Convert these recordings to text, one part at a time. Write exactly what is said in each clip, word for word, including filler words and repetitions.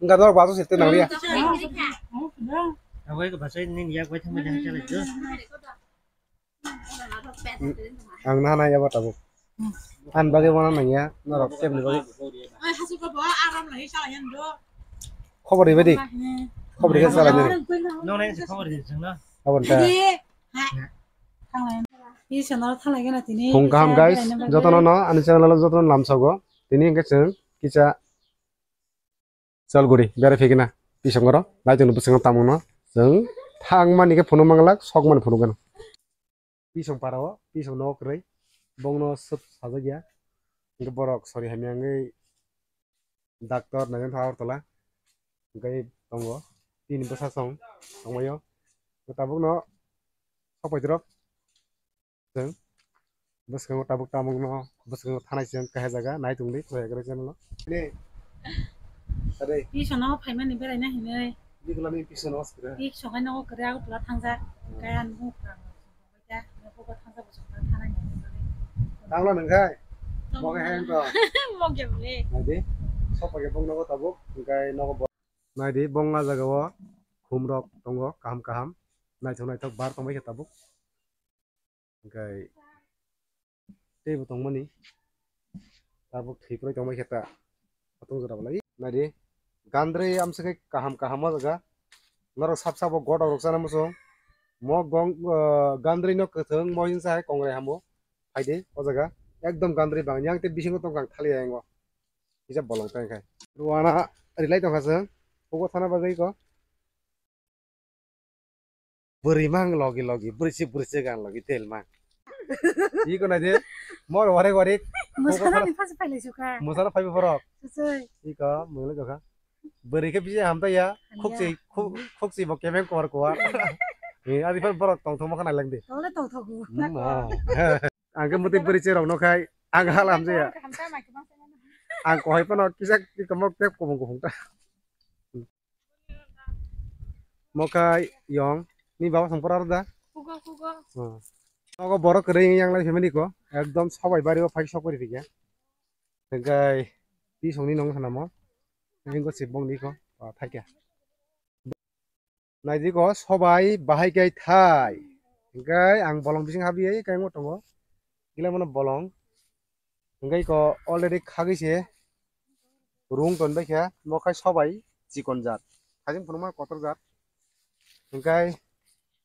Enggak tahu apa tuh sih tenang dia. Awai ko basai ni yak bai thang bai thang chalai jo. Ang nana ya ba tabuk. An bagwi wana nang ya, norok kebni bagwi. Khobor ribai di. Khobor ribai salai di. Nong nai se khobor di jeng na. Abon ta. Thung kaham guys, jotono no ani channel o jotono lamsogo. Tini hingke chwng kisa Chalguri berai phaikhe na pisongoro naitok ni bwskango tamungno chwng thangmani khe phunuk manglak, sokmani phunuk gano. Pisong parao, pisong nogo kwrwi, bongno swp sajak ya. Hingke borok sori hamya wngwi doctor naina thang Agartala. Hingke tongo, tini bwsa song tongmaio. Tabukno sok paitrok. Chwng bwskango tabuk tamungno bwskango thanai chwng kaisa jaga nai tongdi Koya Agre channel o. Ade. Pisono phaimani beraina hinwi. Bigla ni pisono oskra. Pisono nogo kwrwi Agartala thangjak. Hmm. Kaya nung kwrang. Kaya nogo thangjak bwskango thanai. Tangla nungkhai. Tong. Moge hen to. Moge bole. Ade. Sopage bong nogo tabuk. Hingkai nogo bo-, naidi bong a jaga o khum rok tongo kaham kaham. Naithok naithok bar tongbai khe tabuk. Hingkai teibo tongmani tabuk thwi phlai tongbai khe ta atong jora bolai. Naidi gandri amswk khe kaham kaham o jaga norok sap sabo godok rok chana muchung mo gong, ah, gandri no kwthwng mo hinsa hai kongrai hamo phaidi o jaga ekdom gandri bang yang tei bisingo tongkha ang thali yang o kisa bolong tang khai ruana rilai tongkha chwng hugo thana bagwi ko. Bwrwi mang logi logi, bwrwi si bwrwi si gang logi tel mang. Iko nai de, mor warek warek. Musala ni phase phailai suka. Musala phaibo borok. Susui. Iko mungli dokha. Bwrwi khe bisi hamta ya, khukchi, khu-, khukchi bo kemeng kuar kuar. Ni adi phan borok tongthok ma khanai lang de. Tole tongthok. Hmm, ah. Ang khe mwtwi bwrwi cherok no khai, ang hala hamjaya. Ang kohai phano kisa kisa mok tep kubung kubung ta. Mokai yong ni baba song pora da. Kugo, kugo. Hmm. Nogo borok kwrwi yang lai family ko ekdom sobai bari o phai sok pori phikya. Tengkai pi song ni nong sana mo. Ringo si bong ni ko. Ah, thaikya. Naidi ko sobai bahai kai thai. Hingkai ang bolong bising habi ai kai mo tongo. Gila mano bolong. Hingkai ko already khagwi se rung ton bai kha. Mo khai sobai chikon jat. Hajing phunuma kotor jat. Hingkai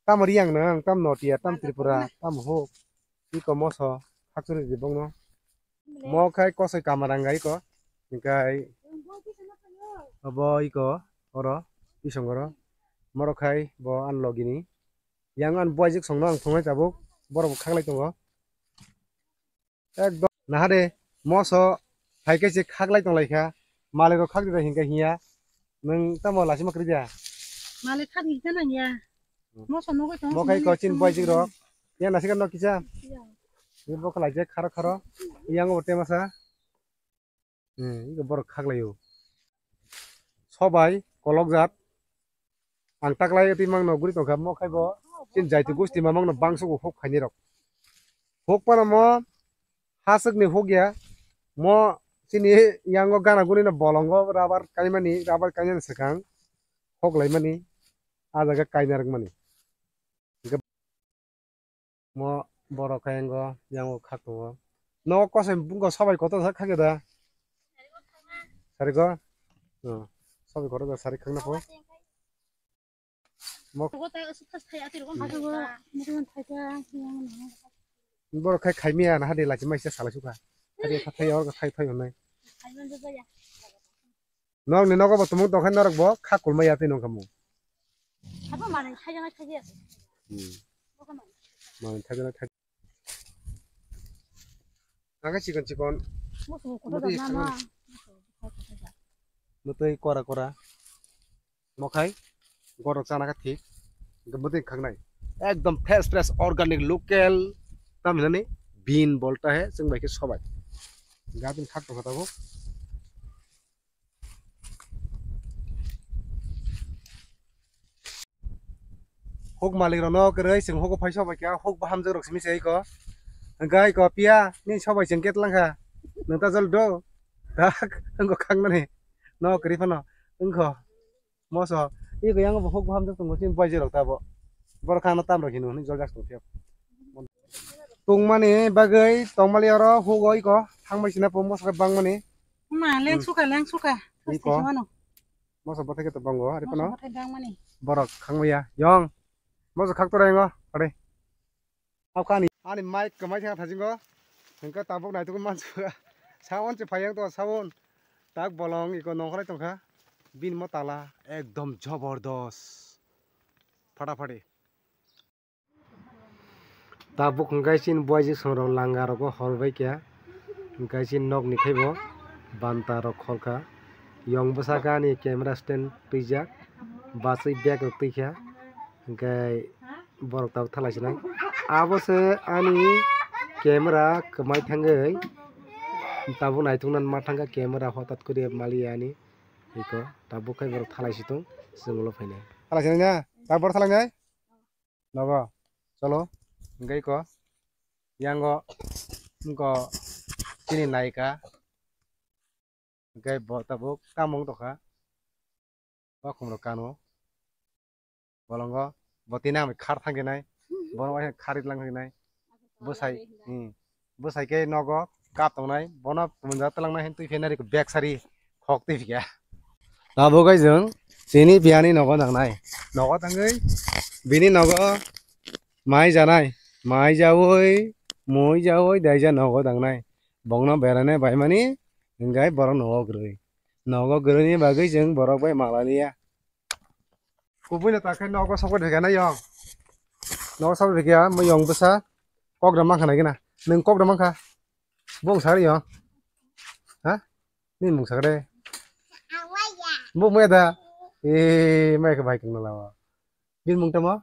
tam Riang nang, tam Notia, tam Tripura, tam huk. Iko moso khakchuri di bongno. Mo khai kosoi kamarang ga iko. Hingkai abo iko oro, isong oro. Moro khai bo an logini. Yang an buaijik songno ang phunai tabuk. Borok bo khaklai tongo. Ekdom. Nahade, moso hai khe se khaklai tonglaikha. Malik rok khakdi da hinkhe hiya. Nwng tamo lachima kwrwi da? Malik khakdi hita nang ya. Hmm. Moso nugui tongo. Mo khai ko chin buaijik rok. Ya nasika nok kisa. Ya. Ni bo khlai je kharo kharo. Yang bo temasa. Hmm, iko borok khaklai o. Sobai kolok jat. Ang taklai twi mangno guri tongkha, mo khai bo chini jaitu gusti mamangno bangsugo huk khainai rok. Huk phano mo haswkni huk ya, mo chini yango gana guni no bolongo rubber kaimani, rubber kainani swkang huk laimani, a jaga kaina rwkmani. Mo borok khe wngkha, yango khak tongo. Nogo kosoi bungkha sobai kotor sak khakhe da? Sarikgo? Oh, sobai kotor da sarik khakna pho. Mo borok khai khaimya na hadi lachi maisa salai sukha. Hadi kha thai or khai thai hwnai. Nokni nogo bo tumung tongkha norok bo kha kulmaya twi nongkha mung. Abo manwi thaijaknai thaijakya se. Hmm. Manwi thaijaknai thai-, ang khe chikon chikon. Musu kuda mwtwi da mama. Mwtwi kora kora. Mokhai gorok chana kha thik. Hwnkhe mwtwi khaknai. Ekdom fresh fresh organic local. Tam hinani bean bolta hai chwng bai khe sobai. Gadin khak tongkha tabuk. Huk malik rok no kwrwi chwng hugo phai sobai kha, huk bo hamjak rok simi se iko. Hwnkhe iko piya nini sobai chwng ketlang kha. Nwng ta jol do. Tak wngkha khaknani. No kwrwi phano wngkho. Moso iko yang bo huk bo hamjak tongo chini boyjwk rok tabo. Borok khana tam rok hino hinwi joljak tong phiya. Tongmani bagwi tongmali oro hugo iko thangbai sina po moso bangmani. Ma leng Hmm. suka leng suka. Iko. Sasti sumano. Moso bothai khe to bango ari Moso phano. bothai bangmani. Borok khangmaya yong. Moso khak torai ngo ari. Hakha ani, ani mic kwmai thang thasingo. Hwnkhe tabuk naitugwi mansukha. Sound se phai yang to sound. Tak bolong iko nongkhorlai tongkha. Bini mo tala ekdom jobordos. Phataphati. Tabuk hwnkhe chini boyjwk songrok langa rogo hor bai kha. Hwnkhe chini nokni khaibo banta rok khorkha. Yong bwsakhe ani camera stand twijak. Bachwi bag rok twi kha. Hwnkhe borok tabuk thalai sinai. Abo se ani camera kwmai thangwi tabuk naithokna ma thangkha camera hotat kori maliya ani. Iko tabuk khai borok thalai si tong chwng ulo phainai. Thalai sinai na? Tabuk borok thalai nai? Nogo. Cholo. Hwnkhe iko yango wngkho chini naika. Hwnkhe bo tabuk tamo wng tongkha. Bokhum rok kano. Bolongo bo tini ang bai khar thang khe nai. Bono waisa khar ri lang khe nai. Bwsai, hmm. Bwsai khe nogo kap tongnai. Bono punja twlang nai hin twi phenari bag sari khok twi phikya. Tabuk hai jwng chini biyani nogo nangnai. Nogo tangwi bini nogo mai janai. Mai jaui, mui jaui daija nogo tangnai. Bongno beraina baimani hwnkhe borok nogo kwrwi. Nogo kwrwini bagwi chwng borok bai malaliya. Kubui no takhe nogo sokbai rikha na yong. Nogo sokbai rikha mo yong bwsa kok da mankha nai gana. Nwng kok da mankha. Bung sari yong. Ha? Ni mung sakre. Bung maya da. Eh, mai khe bai kang na lawa. Bin mung tamo?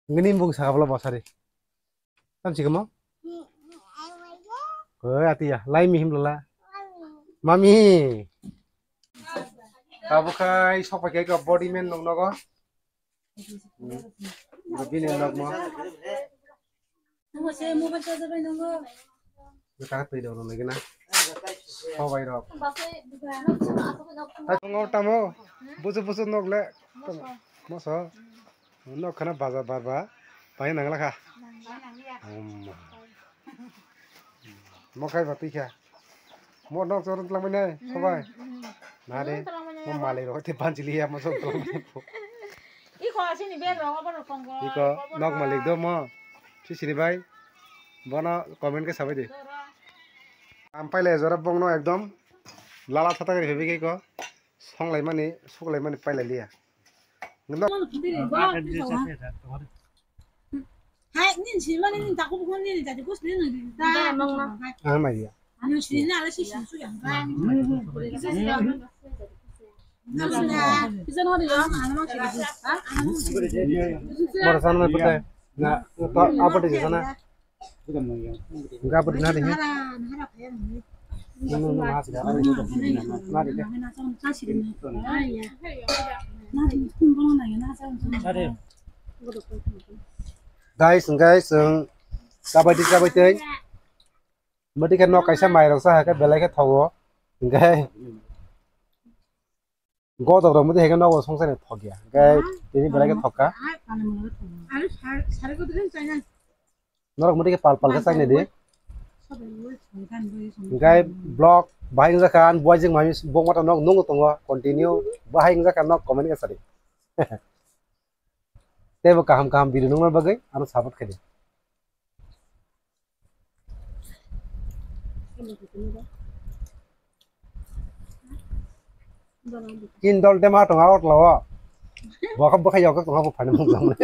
Ngini bung saka bolo bosari. Tam sikamo? Oi atiya, lai mi him lola. Mami. Tabuk khai sok pai khe body man nong nogo. Bini nokmo. Nungo se mobile charger bai nungo. Bwkha twi rok rwna gina. Sobai rok. Hai tongo tamo. Busu busu nok le. Moso. Nok khana baja barba. Pai nangla kha. Mokhai ba twi kha. Mo nok choro tlang mane sobai. Na de. Mo malai rok te banjili ya mo sok tlang mane. Iko asini bag rok obo rok tongo. Iko nok malik do mo. Sisiri bai. Bono comment khe sabai di. Am pailai jora bongno ekdom lala thata kari hebi khe iko. Songlai mani, suklai mani pailai liya. Hai, nin si mani nin taku bukan nin jadi kus nin nin ta. Ah, mai ya. Anu si nin ala si si su yang kan. Mora sana mai pata. Na, to apa di sana? Enggak apa di sana ya? Guys, guys, sabai di sabai tei. Mati khe nok kaisa mairok sa hai khe belai khe thogo. Hingkhe godok rok mati hai khe nogo songsa ni thok ya. Hingkhe tini belai khe thok kha. Norok mati khe pal pal khe chang nai di. Hingkhe vlog bahai wngjakha ani buai jwk mami bok mata nok nungo tongo continue bahai wngjakha nok comment khe sadi. Teibo kaham kaham video nungna bagwi ano support khe di. Kin dol tema tonga otlo o. Bokha bokha yok tonga bo phani mung jong.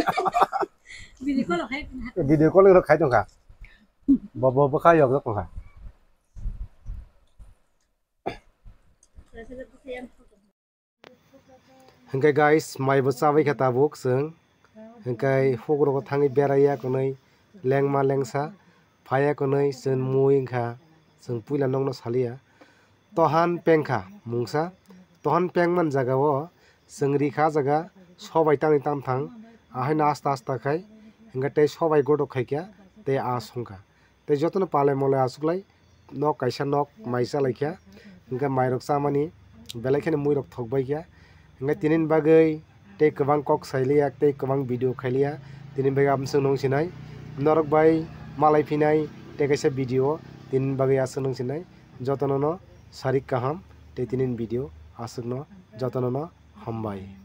Video call khai tongkha. Bo bo bokha yok tonga. Hingke guys, mai bo chabai kha tabuk chwng. Hingke hukrok thangwi beraiya kwnwi lengma lengsa phaiya kwnwi chwng mui wngkha, chwng puila nokno saliya. Tohan pengkha mungsa, tohan pengmani jagao chwng rikha jaga sobai tangni tamthang, ahaino asta asta khai hingke tei sobai godok khaikha tei a songkha. Tei jotono palai molai achuklai nok kaisa nok mai chalaikha. hwnkhe mairok chamani belai kheno muirok thokbai kha. Hwnkhe tinini bagwi tei kwbang kok sailiya, tei kwbang video khailiya, tinini bagwi aboni swk nung sinai. Norok bai malai phinai tei kaisa video, tinini bagwi aswk nung sinai. Jotono no sarik kaham tei tinini video aswkno, jotono no hambai.